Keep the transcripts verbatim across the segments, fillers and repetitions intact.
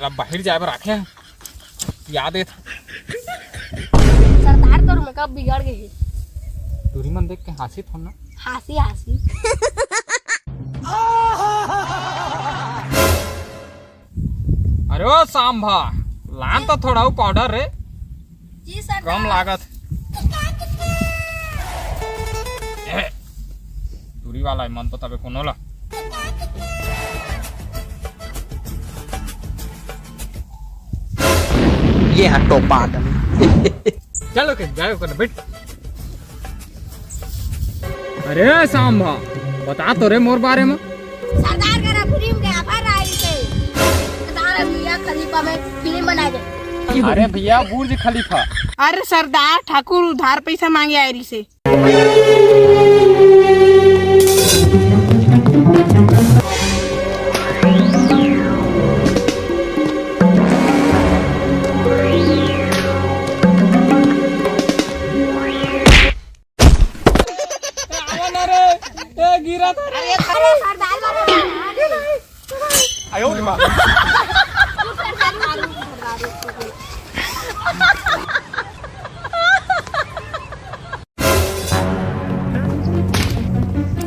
ला बाहिर जाए बर आखे। याद ए था। सरदार तोर मेकअप बिगड़ गे हे। टूरी मन देख के हाँसी थोन ना। हाँसी, हाँसी। अरे ओ सांभा, लान तो थोड़ा अउ पाउडर रे। जी सरदार। कम लागत। ए, टूरी वाला ए, मन तो तबे कोनो ला। ये हटो पागल। चलो के जाओ कर बैठ। अरे सांभा, बता तो रे मोर बारे में। सरदार करा फिल्म के offer आइस हे। सरदार भैया खलीफा में फिल्म बना दे। अरे भैया, बुर्ज खलीफा। अरे सरदार, ठाकुर उधार पैसा मांगे आए रहिस हे। आवा ना रे, ए, गिरा था रे। अरे, अरे, सरदार बाबू। आयो रे माँ।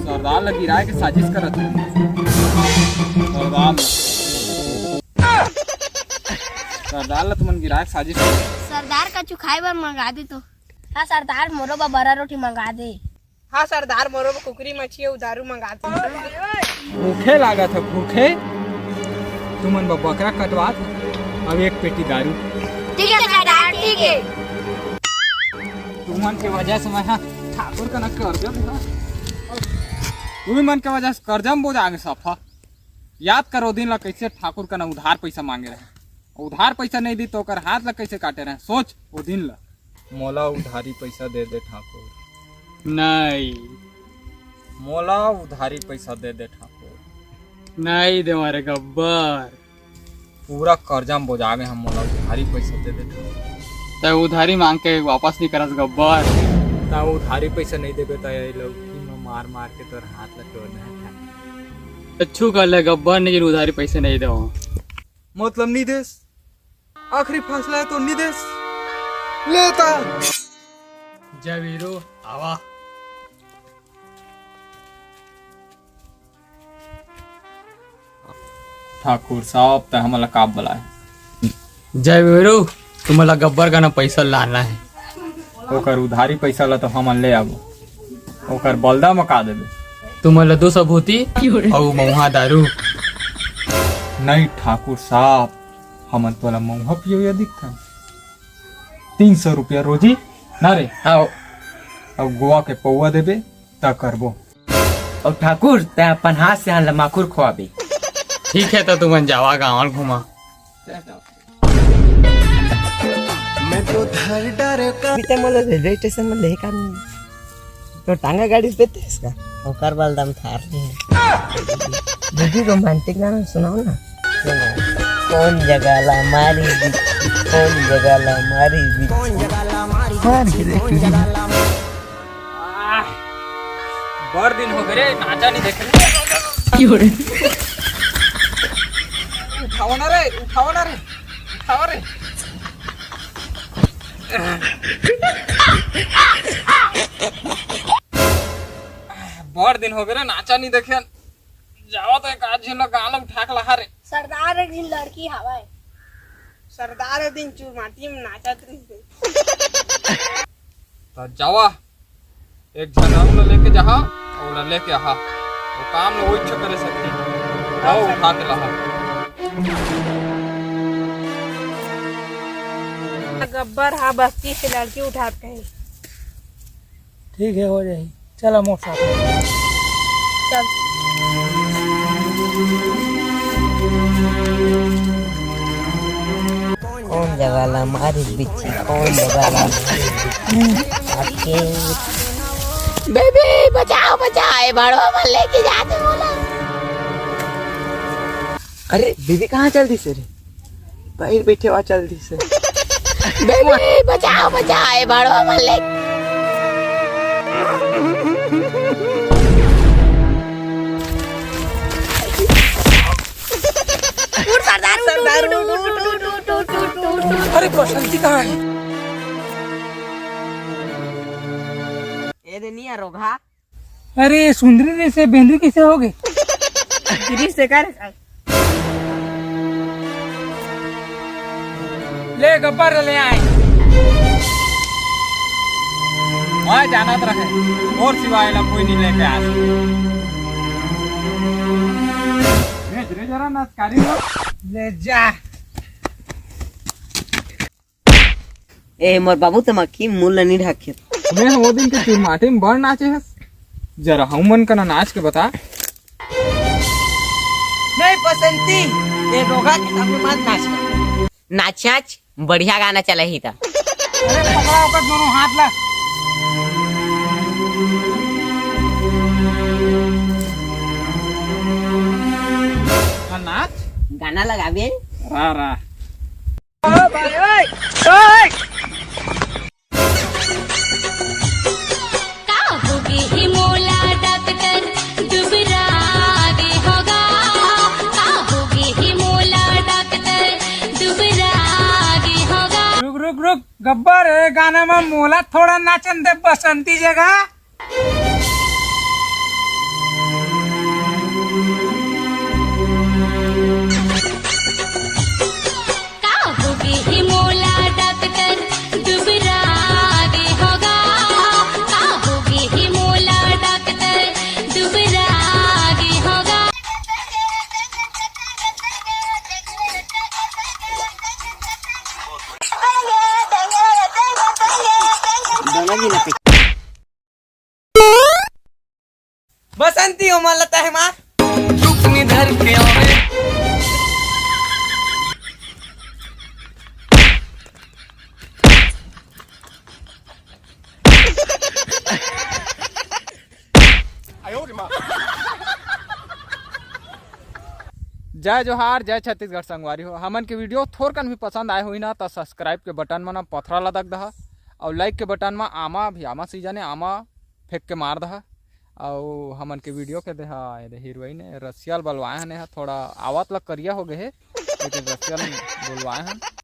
सरदार ला गिराए के साजिश करत हे। सरदार ला। सरदार ला तुमन गिराए के साजिश करत। सरदार कछु खाए बर मंगा दे तो। हाँ सरदार, मोरो बर बरा रोटी मंगा दे। हाँ सरदार, मोरो बर कुकरी मछली अउ दारू मंगा दे। भूखे लागत हे, भूखे। तुमन बर बकरा कटवात हे, अउ एक पेटी दारू। ठीक हे सरदार, ठीक हे। तुमन के वजह से मैं हा ठाकुर कना कर्जा में हा। तुमन के वजह से कर्जा में बोजा आगे सफा। याद करो दिन ला, कैसे ठाकुर कना उधार पैसा मांगे रहे, उधार पैसा नहीं दी तो ओकर हाथ ला कैसे काटे रहे, सोच ओ दिन ला। मोला उधारी पैसा दे दे ठाकुर। नहीं। मोला उधारी पैसा दे दे ठाकुर। नहीं देवा रे गब्बर। पूरा कर्जा में बोजा गे हम, मोला उधारी पैसा दे दे ठाकुर। त उधारी मांग के वापस नहीं करस गब्बर। त उधारी पैसा नहीं देबे त ये लौठी में मार मार के तोर हाथ ला तोड़ना है ठाकुर। अच्छू कर ले गब्बर, नहीं उधारी पैसा नहीं देवा। मतलब नहीं देस? आखिरी फैसला है तो नहीं देस? लेता। जय वीरू, आवा। ठाकुर साहब, तै हमन ला का बलाए? जय वीरू, तुमन ला गब्बर कना पैसा लाना है। ओकर उधारी पैसा ला तो हमन ले आबो, ओकर बलदा म का देबे? तुमन ला दो सबूती अउ मउहा दारू। नहीं ठाकुर साहब, हमन तोला मउहा पियोइया दिखथन। तीन सौ रुपया रोजी ना रे। हाँ। अउ गोवा के पौवा देबे त करबो। अउ ठाकुर, तै अपन हाथ से हमला माखुर खवाबे। ठीक है, तो तुमन जावा गाँव घूमा। मैं तो धर डर का। अभी तक मतलब रेलवे स्टेशन में लेकर नहीं। तो टांगा गाड़ी से देते इसका। ओकर बलदा म थार नहीं है। दीदी, रोमांटिक गाना सुनाओ ना। सुना। कौन जगह ला मारी बीच, कौन जगह ला मारी बीच। मार के देख। आह, बड़ दिन हो गए रे, नाचा नहीं देखे। क्यों रे? उठाओ ना रे, उठाओ ना रे, उठाओ रे। बड़ दिन हो गए रे, नाचा नहीं देखे। जावा तो एक आध झन ला गाँव ला उठा के लहा रे। सरदार एक दिन लड़की हवय। सरदार एक दिन चुरमाटी में नाचत रहिस। त जावा, एक झन अउ ला लेके जाहा, अउ ला लेके आहा। वो काम ला वो इच्छा करे सकती। आओ, उठा के लाहा। गब्बर हा बस्ती से लड़की उठात कहे। ठीक है, हो जाही। चला मोर साथ। चल। कौन जगह ला मारिस बिच्छी, कौन जगह ला मारिस बिच्छी? आपके बेबी, बचाओ, बचाओ, ए बड़वा मन लेके जाथे मोला। अरे, बेबी कहाँ चल दिस रे? बाहिर बैठे हुआ चल दिस। बेबी, बचाओ, बचाओ, ए बड़वा मन लेके। उठ सरदार, उठ, उठ, उठ। अरे बसंती कहाँ है? ए दे निया रोगहा। अरे सुंदरी रे से बेंदरी कैसे हो गए? गिरी से कर। ले गब्बर ले आए। मैं जानत रहे, मोर सिवा एला कोई नहीं लेके आ सके। भेज रे जरा नचकारी हो। ले जा। ए मोर बाबू, ते मक्की मुंह ल नहीं ढाके। मैं वो दिन के चुरमाटी में बड़ नाचे हस, जरा हम मन कना नाच के बता। नहीं बसंती, ये रोगा के सामने मत नाच। नाच नाच, बढ़िया गाना चला ही था। अरे पकड़ा ओकर दोनों हाथ ला। हाँ, नाच। गाना लगाबे। रा रा। ओ भाई, ओए, ओए। का होगे ही मोला डॉक्टर दुबरा गे होगा? का होगे ही मोला डॉक्टर दुबरा गे होगा? रुक रुक रुक गब्बर, ए गाना में मोला थोड़ा नाचन दे बसंती जगह। का होगे ही मोला डॉक्टर दुबरा गे होगा? का होगे ही मोला डॉक्टर दुबरा गे होगा? बसंती हो मन लता है मार। रुकनी धर के आवे। जय जोहार, जय छत्तीसगढ़ संगवारी हो। हमन के वीडियो थोरकन भी पसंद आए होही ना, त सब्सक्राइब के बटन मन पथरा लदक दहा, अउ लाइक के बटन म आमा भी, आमा सीजन है, आमा फेंक के मार दहा। अउ हमन के वीडियो के देहा, एदे हीरोइन है, रसियल बलवाए हन, एहा थोड़ा आवत ल करिया हो गए हे, लेकिन रसियल बोलवाए हन।